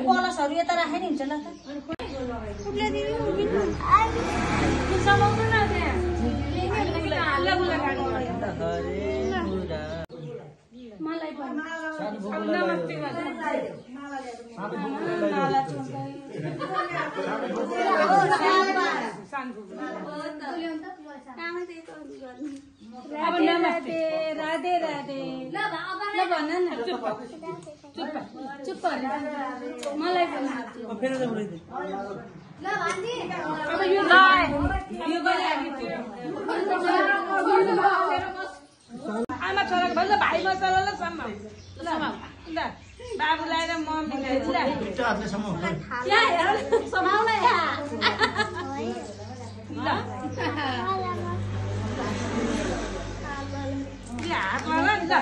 कलसहरु यता राखे नि हुन्छ ल त मलाई नमस्ते राधे राधे ल भन न चुप मलाई अब यो आमा छोराको भन्छ भाइ मसला ल सम्म ल बाबुलाई र मम्मीलाई ल यहाँ हेर समाउन यहाँ ल हात मार ल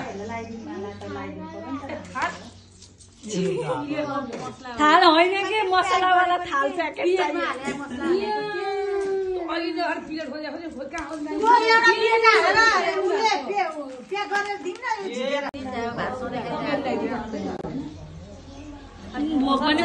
थाल होइन के मसलावाला थाल प्याकेट अहिले अरु प्लेट खोज्या खोज्का आउँदैन यो एउटा प्लेट हालेर उले प्याक गरेर दिन्न अनि म पनि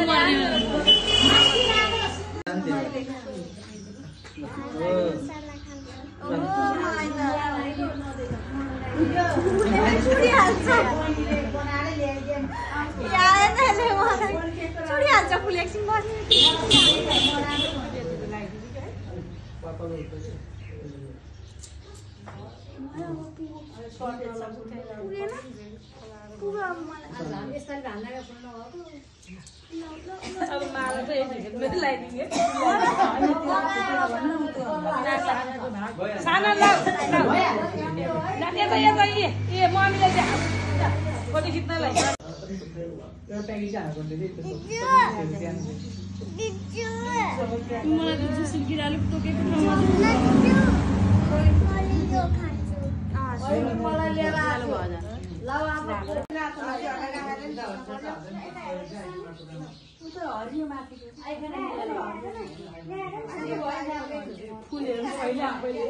चुडिहाल्छ फुल एकछिन अब माला चाहिँ यति लगाइदिने साना ल ए मम्मीलाई चाहिँ फोटो खिच्नलाई मलाई त जुसी गिराले टोकेको मलाई लिएर आलु भजा ल हरियो माथि फुलहरू पहिले आफैले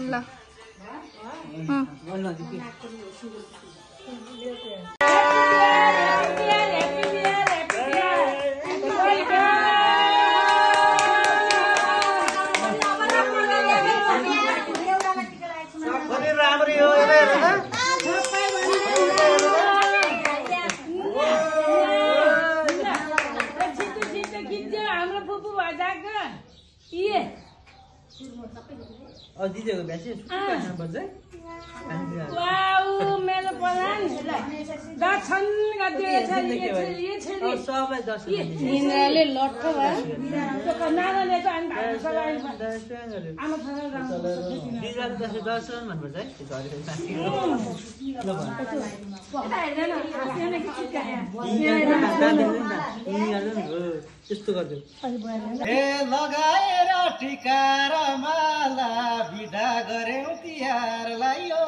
ल दिदीको भ्यासी वाउ मेरो प्रधान दर्शन सबै दर्शन निन्द्राले लट्ठ भयो नानाले त दर्शन भन्नुपर्छ त्यस्तो गर्छु लगाएर टिका र माला बिदा गर्यौ तिहारलाई यो